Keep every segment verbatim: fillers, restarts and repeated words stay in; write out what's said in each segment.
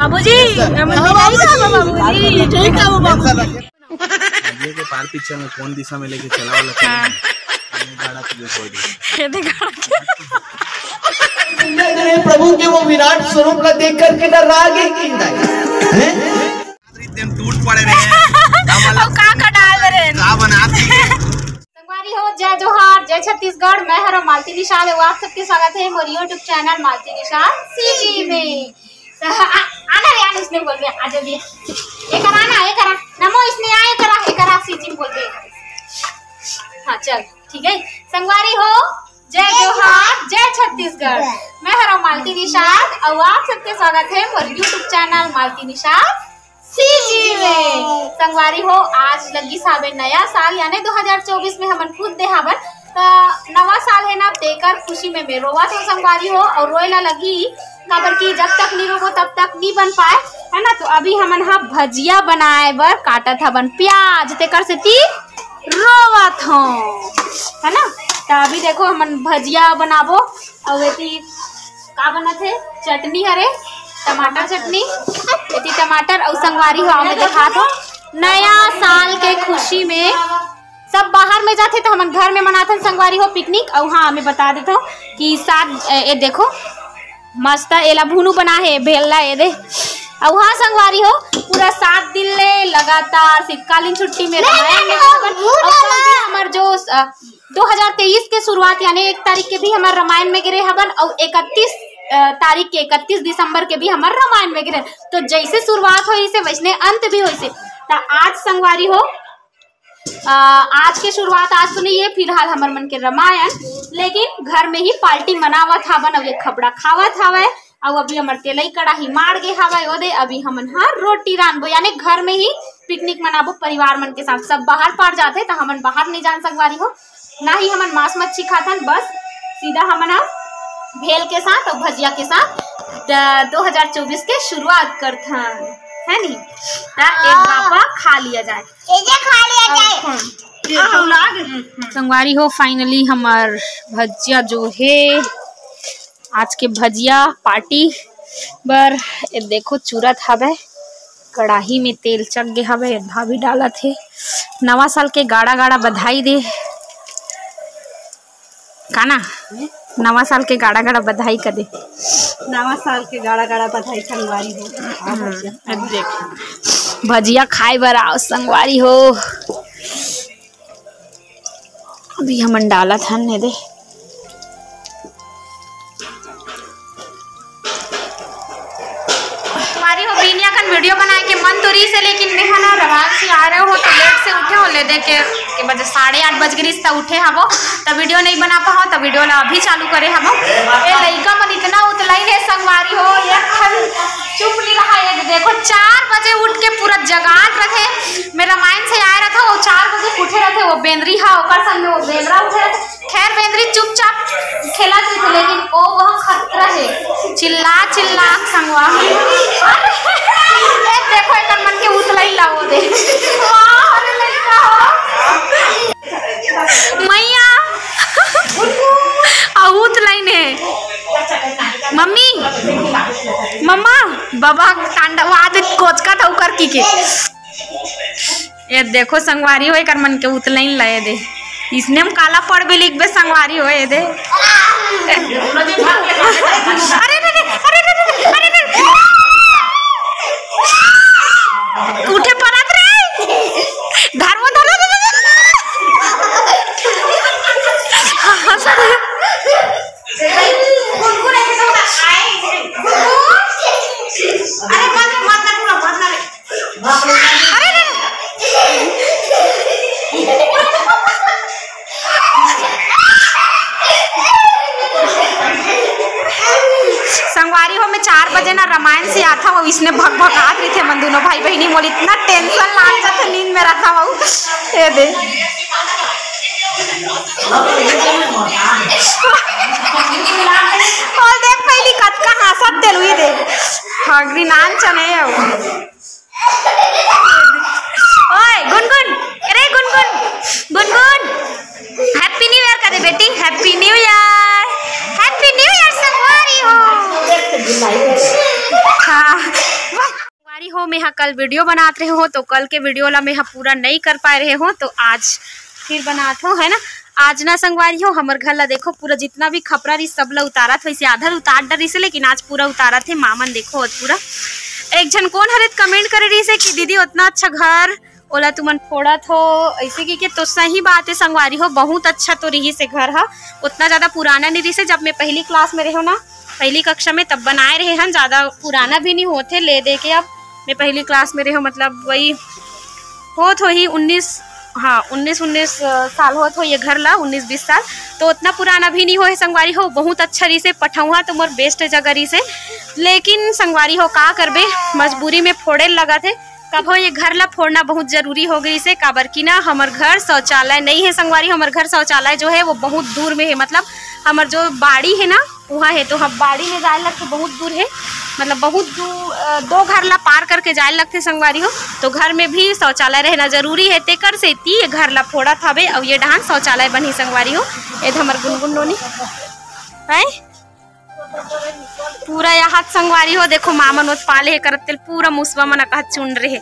बाबूजी, हम हाँ, मिठाई बाबूजी। खाबो बाबूजी। मिठाई खाबो बाबूजी। ये के पार पिक्चर में कौन दिशा में लेके चला वाला था? हाँ। ये गाड़ा तुझे छोड़ दे। ये देखा। सुंदर प्रभु के वो विराट स्वरूप ला देख करके ना राग एक किंदा है। हैं? एकदम टूट पड़े रहे हैं। अब का का डाल रहे हैं? का बना दिए? संगवारी हो, जय जोहार, जय छत्तीसगढ़। मैं हरो मालती निषाद, अउ आप सबके स्वागत है मोर YouTube channel Malti Nishad CG में। तो आ, आना रे, आना, इसने बोल रहे, आ जल्दी। ये करा ना, ये करा। नमो, इसने आए करा, ये करा, सीजी में बोल रहे। हाँ, चल, ठीक है। संगवारी हो, जय जोहार, जय छत्तीसगढ़। मैं हरो मालती निषाद, अउ आप सबके स्वागत है मोर YouTube channel Malti Nishad CG में। संगवारी हो, आज लगी साबे नया साल, यानी दो हज़ार चउबीस में हमन खुद दे हावन। त नवा साल है ना, तेकर खुशी में मैं रोवत हो संगवारी हो, अउ रोए ला लगी, काबर कि जब तक नहीं रोबो तब तक नहीं बन पाए, है ना। तो अभी हमन हा भजिया बनाए बर काटत हवन प्याज, तेकर सेती रोवत हो, है ना। त अभी देखो हमन भजिया बनाबो, अउ एती का बनत हे? चटनी हरे, टमाटर चटनी। एती टमाटर अउ संगवारी हो, मैं दिखात हो, नया साल के खुशी में सब बाहर में जाथे, तो हमन घर में मनाथन संगवारी हो पिकनिक। अउ हाँ, मैं बता देत हो कि सात, ए, ए देखो, मस्त एला भुनू बना हे, भेलला ए दे। अउ हाँ संगवारी हो, पूरा सात दिन ले लगातार शीतकालीन छुट्टी में रमायन में हवन। अउ कल भी हमर जो, अ, दो हज़ार तेईस के शुरुआत यानी एक तारीख के भी हमर रमायन में गिरे हवन, अउ इकतीस, अ, तारीख के, इकतीस दिसंबर के भी हमर रमायन में गिरे। तो जैसे शुरुआत होइसे वैसने अंत भी होइसे। त आज संगवारी हो, अ, आज के शुरुआत आज तो नहीं है, फिलहाल हमर मन के रमायन, लेकिन घर में ही पार्टी मनावत हावन, अउ ये खपड़ा खावत हावय, अउ अभी हमर तेलई कड़ाही माड़ गे हावय, ओदे अभी हमन ह रोटी रांधबो, यानी घर में ही पिकनिक मनाबो परिवार मन के साथ। सब बाहर पार जाथे त हमन बाहर नहीं जान संगवारी हो, ना ही हमन मांस मच्छी खाथन, बस सीधा हमन ह भेल के साथ अउ भजिया के साथ द-, दो हज़ार चउबीस के शुरुआत करथन, है नी? त एक बापा खा लिया जाए। ये जे खा लिया जाए। हाँ। ये तो लाग। संगवारी हो, finally हमर भजिया जो हे, आज के भजिया पार्टी बर, ये देखो चुरत हवे, कड़ाही में तेल चक गे हवे, भाभी डालत हे। नवा साल के गाड़ा गाड़ा बधाई दे। काना, नवा साल के गाड़ा गाड़ा बधाई कर दे। नवा साल के गाड़ा गाड़ा बधाई संगवारी हो। हम्म, अब देख, भजिया खाए बर आओ संगवारी हो। अभी हमन डालत हन ने दे। संगवारी हो, बिनिया कन वीडियो बनाए के मन तो रहिस हे, लेकिन मैं ह ना रवान से आ रहे हो तो लेट से उठे हो, ले दे के, के बजे साढ़े आठ बज गे रहिस त उठे हवो, त वीडियो नहीं बना पाओ, त वीडियो ला अभी चालू करे हवो। ए लइका मन इतना उतलाई हे संगवारी हो, एक ठन चुप नहीं रहा। ये देखो, चार बजे उठ के पूरा जगात रथे। मैं रमायन से आए रहा था, वो चार बजे उठे रहे थे, वो बेंदरी हा, ओकर संग में वो बेंदरा उठे रहे थे। खैर, बेंदरी चुपचाप खेलत रहिथे, लेकिन ओ वह खतरा हे, चिल्ला चिल्ला संगवा। ए, देखो, एकर मन के उतलाई ला वो दे। वाह, अरे लइका हो। मैया, आ उतलाई ने। मम्मी, मम्मा, बाबा, टांडा, वो आदि कोचका था, उकर की के। ये देखो संगवारी हो, एकर मन के उतलैन ला ये दे। इसने हम काला पड़बे लिखबे संगवारी हो, ये दे। अरे रे रे, अरे रे रे, अरे रे रे। उठे परत रे। धर्मो, धर्मो, धर्मो, धर्मो। अरे मत, मत ना, मत ना रे। अरे, अरे, अरे। संगवारी हो, मैं चार बजे ना रमायन से आता हूँ, इसने भक भकात रहिथे मन दोनों भाई बहिनी, मोला इतना टेंशन लाग जाथे, नींद में रहता हूँ। ये दे। और देख पहली कतका हाँसत तेल हुई दे। हगरी नान चने हो। ओए, गुनगुन, अरे Gungun, Gungun, Happy New Year करे बेटी, Happy New Year, Happy New Year संगवारी हो। हाँ, हो, मैं हा कल वीडियो बनात रहे हो, तो कल के वीडियो ला मैं हा पूरा नहीं कर पाए रहे हो, तो आज फिर बनात हो, है ना। आज ना संगवारी हो, हमर घर ला देखो, पूरा जितना भी खपरा रही सब ला उतारत, वैसे आधा उतार डरिस हे, लेकिन आज पूरा उतारत हे। मामन देखो, और पूरा एक झन कोन हरे कमेंट करे रहिस हे कि दीदी उतना अच्छा घर, ओला तुमन फोड़त हो ऐसे की के। तो सही बात है संगवारी हो, बहुत अच्छा तो रहिस हे घर हा, उतना ज्यादा पुराना नहीं रहिस हे। जब मैं पहली क्लास में रहे हो ना, पहली कक्षा में, तब बनाए रहे हन, ज्यादा पुराना भी नहीं होते ले दे के। अब मैं पहली क्लास में रहे हो, मतलब वही होत होही उन्नीस, हाँ, उन्नीस, उन्नीस, अ, साल होत हो ये घर ला, उन्नीस बीस साल। तो उतना पुराना भी नहीं होए संगवारी हो, बहुत अच्छा रहिस हे। पठौहा तो मोर बेस्ट जगह रहिस हे, लेकिन संगवारी हो का करबे, मजबूरी में फोड़े लगा थे। कभो ये घर ला फोड़ना बहुत जरूरी हो गई से, काबर कि ना हमर घर शौचालय नहीं है संगवारी। हमर घर शौचालय जो है वो बहुत दूर में है, मतलब हमर जो बाड़ी है ना वहाँ है, तो हम बाड़ी में जाए लगथे बहुत दूर है, मतलब बहुत दूर, अ, दो घर ला पार करके जाए लगथे संगवारी हो। तो घर में भी शौचालय रहना जरूरी है, तेकर सेती ये घर ला फोड़त हवे। अउ ये डहान शौचालय बनही संगवारी हो। ए हमर गुनगुन नोनी है पूरा यहाँ संगवारी हो, देखो मामन ओत पाले हे करत तेल पूरा मुसवा मन कहत चुन रहे।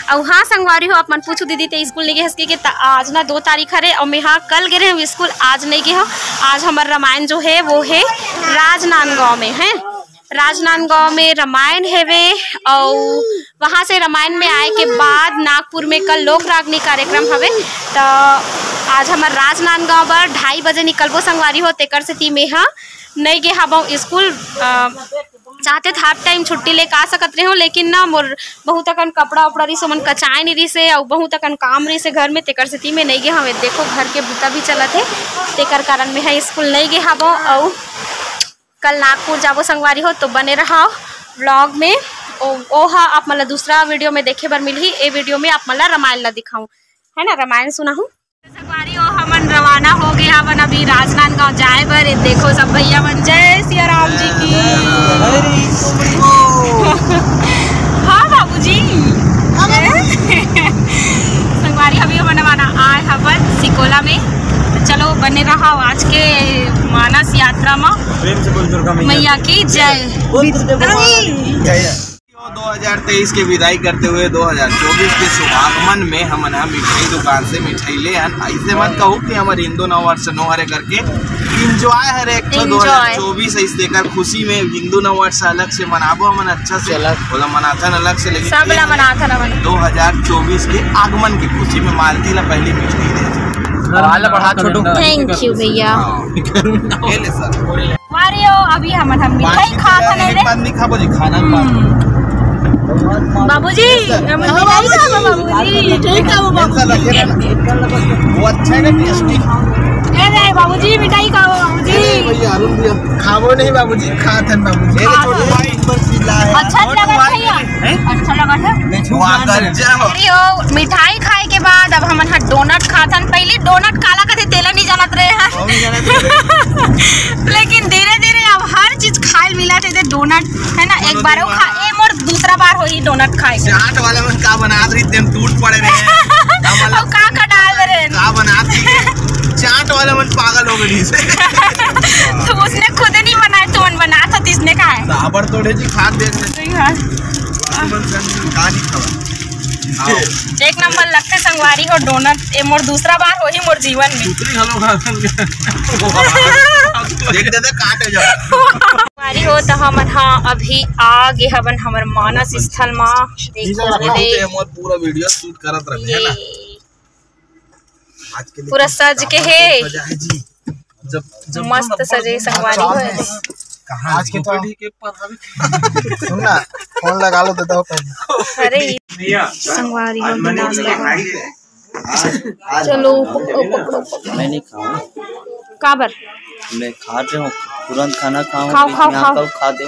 अउ हाँ संगवारी हो, आप मन पूछू दीदी ते स्कूल नहीं गे हस के, के त आज ना दो तारीख हरे, अउ मैं हाँ कल गे रहे हूँ स्कूल, आज नहीं गे हो। आज हमर रामायण जो है वो है राजनांदगांव में है, राजनांदगांव में रामायण हेवे। अउ वहाँ से रामायण में आए के बाद नागपुर में कल लोक रागनी कार्यक्रम हवे, त आज हमर राजनांदगांव बर ढाई बजे निकलबो संगवारी हो, तेकर सेती मैं हा नहीं गे हबो स्कूल। अ, चाहते तो हाफ टाइम छुट्टी लेके आ सकत रहे हो, लेकिन ना मोर बहुत अकन कपड़ा उपड़ा रिस ओमन कचाए नहीं रिस हे, अउ बहुत अकन काम रिस हे घर में, तेकर सेती मैं नहीं गे हवे। देखो घर के बुता भी चलत हे, तेकर कारण मैं हा स्कूल नहीं गे हबो। अउ कल नागपुर जाबो संगवारी हो, तो बने रहा व्लॉग में। ओ, ओ हा आप मन ला दूसरा वीडियो में देखे बर मिलही। ए वीडियो में आप मन ला रामायण ला दिखाऊं, है ना, रामायण सुनाहूं। संगवारी हो, हमन रवाना हो गए हवन अभी राजनांदगांव जाए बर। ये देखो सब भैया मन, जय सिया राम जी की। हाँ बाबूजी। संगवारी, अभी हमन रवाना आए हवन सिकोला में। तो चलो बने रहा आज के मानस यात्रा में। प्रेम से बोल दुर्गा मैया मैया की जय। बोल दुर्गा मैया की जय। दो हज़ार तेईस के विदाई करते हुए दो हज़ार चौबीस के शुभागमन में हमन ह मिठाई दुकान से मिठाई ले आन। ऐसे मत कहू कि हमर हिंदू नववर्ष नो हरे करके, एंजॉय हरे एक ठो। दो हज़ार चौबीस ऐसे कर खुशी में हिंदू नववर्ष अलग से मनाबो हमन अच्छा से, ओला मनाथन अलग से, लेकिन सब ला मनाथन हमन। दो हज़ार चौबीस के आगमन की खुशी में मालती ला पहली मिठाई दे। आवाज ला बढ़ा छोटू। थैंक यू भैया। ये ले सर। संगवारी हो, अभी हमन हम मिठाई खात हन रे। पान नहीं खाबो जी, खाना के बाद। बाबूजी, हम मिठाई खाबो बाबूजी। मिठाई खाबो बाबूजी। वो अच्छा है ना, टेस्टी। ए रे बाबूजी, मिठाई खाबो बाबूजी। ए भैया, अरुण भैया। खाबो नहीं बाबूजी, खात हन बाबूजी। अच्छा लगा भैया? अच्छा लगा था। अरे हो, मिठाई खाए के बाद अब हमन ह डोनट खात हन। पहले डोनट काला कथे तेला नहीं जानत रहे हन। लेकिन धीरे धीरे अब हर चीज खाए मिला थे, डोनट है ना। एक बार वो खा, ये मोर दूसरा बार होही डोनट खाए के। चाट वाला मन का बनात रही, तेम टूट पड़े रहे। अब का का डाल रहे हैं? का बनात रही? चाट वाला मन पागल हो गई से। तो उसने खुद नहीं बनाया, तो मन बनाता तो इसने कहा है। साबर तोड़े जी, खा देख ले। सही बात। का नहीं खावा? एक नंबर लगते संगवारी हो डोनट। ये मोर दूसरा बार होही मोर जीवन में। दूसरी हम लोग खा देंगे। देख दे, दे, काट हो जाओ। संगवारी हो तो हमन हा अभी आ गे हवन हमर मानस स्थल मा। देखो ये रे। मोर पूरा वीडियो शूट करत रहे है ना। ये आज के लिए पूरा सज के है। सजा है जी। जब, जब मस्त सजे संगवारी हो। कहाँ आज के तो के पर सुन ना, फोन लगा लो, देता हो पहले। अरे भैया, संगवारी हो, आज मैंने नाम लगा। चलो, पकड़ो, पकड़ो, पकड़ो। मैं नहीं खाऊं। काबर? मैं खा रहे हूँ, तुरंत खाना खाऊं, खाओ, खाओ, खाओ। कब खा दे?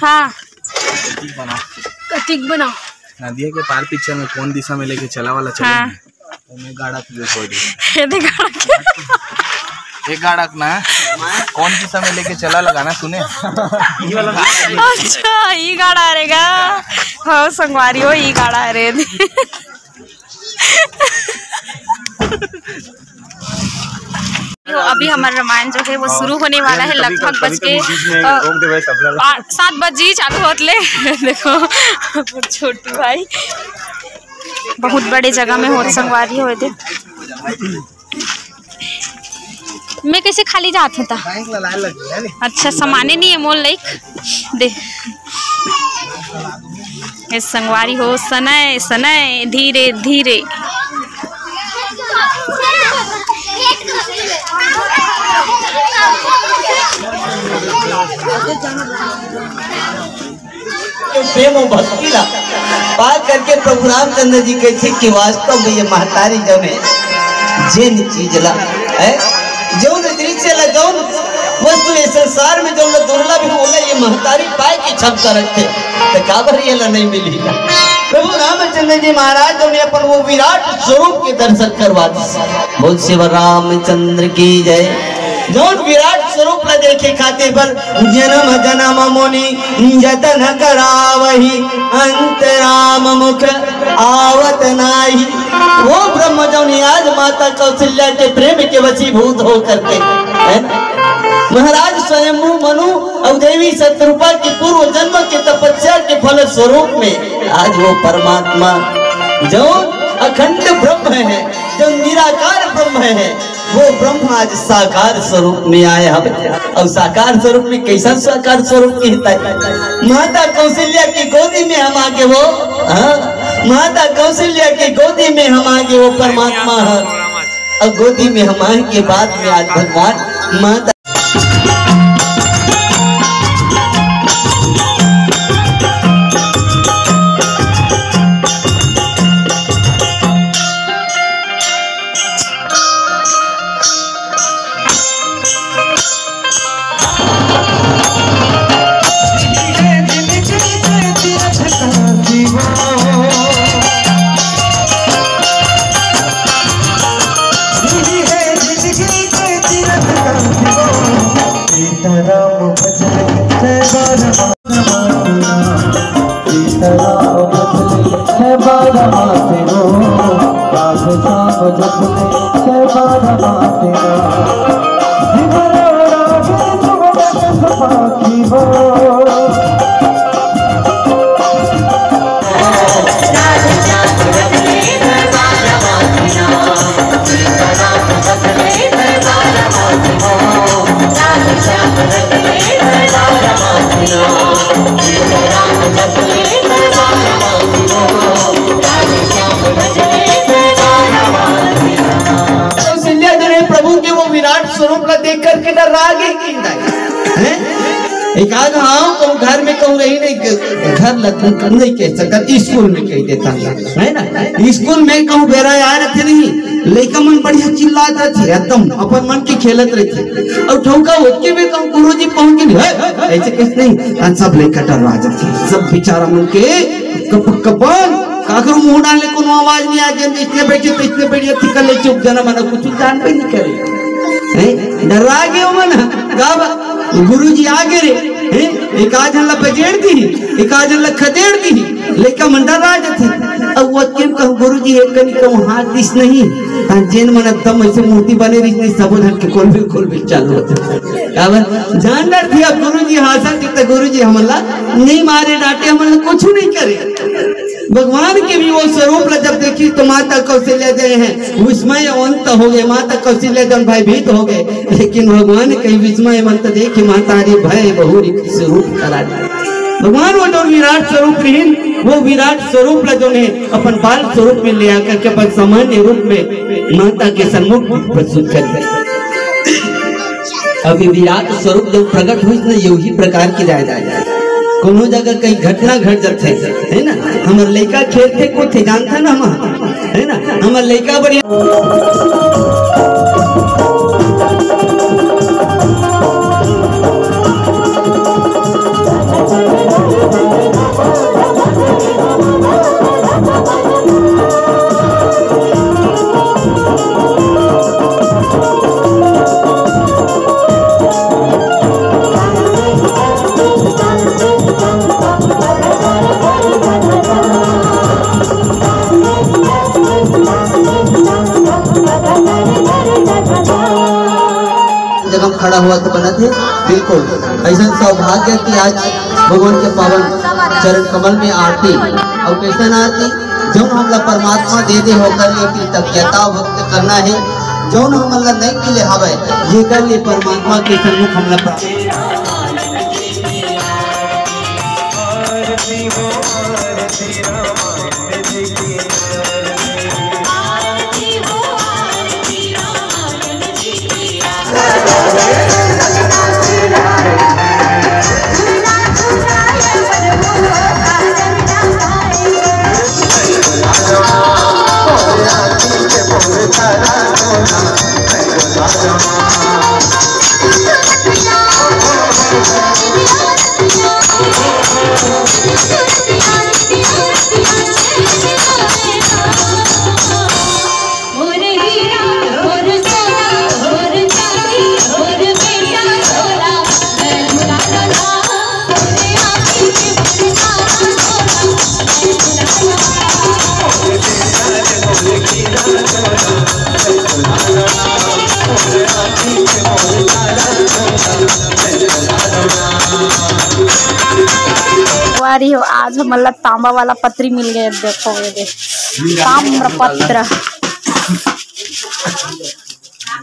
हाँ। कटिक बना। कटिक बना। नदिया के पार पिक्चर में कौन दिशा में लेके चला वाला चले? हाँ। मैं गाड़ा के छोड़ दी। ये गाड़ा के। एक गाड़ा ना, कौन दिशा में लेके चला लगा ना तूने? अच्छा, ये गाड़ा रहेगा। हाँ, संगवारी हो, ये गाड़ा रहे। तो अभी हमारा रामायण जो है वो शुरू होने वाला है, लगभग बज के, अ, पा-, सात बजे चालू होत ले। देखो, छोटू भाई, बहुत बड़े जगह में होत संगवारी होए दे। मैं कैसे खाली जात होता? अच्छा, सामाने नहीं है मोर लाइक। दे, ए संगवारी हो, सनय सनय, धीरे धीरे। प्रेम और भक्ति ला पा करके प्रभु रामचंद्र जी कहिथे कि वास्तव में ये महतारी जौन है, जेन चीज ला, है, जौन दृश्य ला, जौन वस्तु ये संसार में जौन ला दुर्लभ है, ओला ये महतारी पाए के क्षमता रखथे, त काबर ये ला नहीं मिली? प्रभु रामचंद्र जी महाराज जौन अपन वो विराट स्वरूप के दर्शन करवा दिस। बोल शिव रामचंद्र की जय। जौन विराट स्वरूप ला देखे खातिर बर जन्म जन्म मुनि जतन करावही, अंत राम मुख आवत नाही। वो ब्रह्म जौन आज माता कौशल्या के प्रेम के वशीभूत हो करके, है ना? महाराज स्वयंभू मनु और देवी शतरूपा की पूर्व जन्म के तपस्या के फल स्वरूप में आज वो परमात्मा जौन अखंड ब्रह्म है, जो निराकार ब्रह्म है, वो ब्रह्म आज साकार स्वरूप में आए हवे। और साकार स्वरूप में कैसन साकार स्वरूप की है? माता कौशल्या की गोदी में हम आके वो, हाँ, माता कौशल्या की गोदी में हम आके वो परमात्मा है। और गोदी में हम आए के बाद में आज भगवान माता कौशल्या जो है प्रभु के वो विराट स्वरूप ला देख करके डर्रा गे कि नहीं? हैं? एक आध हाँ, कहूँ घर में कहूँ रही नहीं, घर ल-, नहीं कह सकत, स्कूल में कह देता है, है ना? स्कूल में कहूँ बेरा आए रहते नहीं, लइका मन बढ़िया चिल्लात रहते, एकदम अपन मन के खेलत रहते। और ठौका होके भी कहूँ गुरुजी पहुँच के नहीं, "हे, हे, ऐसे कैसे नहीं?" हम सब लइका डर्रा जाते, सब बेचारा मन के कप-, कपाल, काकरो मुंह डाले कोनो आवाज नहीं आ, जेन जइसने बैठे तइसने बैठे, ठीक ले चुप, जना मना कुछ जानबे नहीं करे। हैं? डर्रा गे ओमन, का बा? गुरुजी आ गे रे, हैं? एक आध झन ला बजेड़ दी, एक आध झन ला खदेड़ दी, लइका मन डर्रा जाथे। अब वो केम कहूँ गुरुजी एक कनी कहूँ हाथ दिस नहीं, हाँ, जेन मन एकदम ऐसे मूर्ति बने रहिस नहीं, सबो झन के कोलबिल कोलबिल चालू होथे। काबर? जान डरथे अब गुरुजी हाँसत हे त गुरुजी हमन ला नहीं मारे, डांटे, हमन ला कुछ नहीं करे। भगवान के भी वो स्वरूप ला जब देखी तो माता कौशल्या जो है विस्मय अंत हो गए, माता कौशल्या जौन भयभीत हो गए, लेकिन भगवान के विस्मय अंत देखी महतारी भय बहुरी स्वरूप करा दे। भगवान वो जौन विराट स्वरूप रहिन, वो विराट स्वरूप ला जौन है अपन बाल स्वरूप में ले आकर के अपन सामान्य रूप में माता के सन्मुख प्रस्तुत कर दे। अभी विराट स्वरूप जब प्रकट होइस न, यही प्रकार की राय राय। कोनो जगह कहीं घटना घट जाथे, है ना? हमर लइका खेलथे कूदथे, जानथे ना हम, है ना? हमर लइका बढ़िया बिल्कुल, ऐसा सौभाग्य कि आज भगवान के पावन चरण कमल में आरती, और कैसन आरती, जौन हमला परमात्मा दे दे होकर लिए कृतज्ञता व्यक्त करना है, जौन हमला नहीं मिले हवे, ये कर लिए परमात्मा के सन्मुख हमला प्राप्त। संगवारी हो, आज हमन ला तांबा वाला पतरी मिल गए। देखो ये दे, ताम्रपत्र।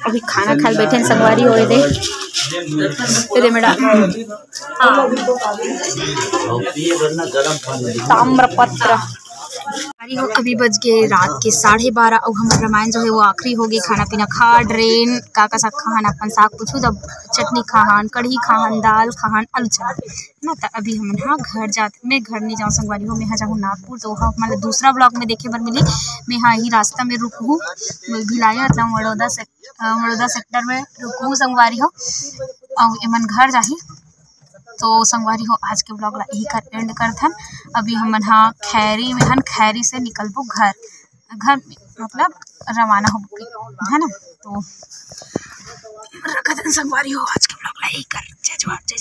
अभी खाना खाए बैठे हैं संगवारी हो। ये दे, ये दे मेरा ताम्रपत्र। अरे हो, अभी बज गए रात के साढ़े बारह। और हमारा रामायण जो है वो आखिरी हो गई। खाना पीना खा, ड्रेन का का साग खाहन, अपन साग पूछू तब चटनी खाहन, कढ़ी खाहन, दाल खाहन, आलू चना ना। तो अभी हमन हा घर जात, मैं घर नहीं जाऊँ संगवारी हो, मैं हा जाऊँ नागपुर। तो वहाँ मतलब दूसरा ब्लॉग में देखे बर मिली। मैं हा ही रास्ता में रुकूँ, मैं भिलाई मतलब बड़ौदा से, अ, बड़ौदा सेक्टर में रुकूँ संगवारी हो। और एमन घर जाही। तो संगवारी हो, आज के ब्लॉग ला यही कर एंड करथन। अभी हमन हा खैरी में हन, खैरी से निकलबो घर, घर में मतलब रवाना होबो, है ना। तो रखत हन संगवारी हो, आज के ब्लॉग ला यही कर। जय जोहार, जय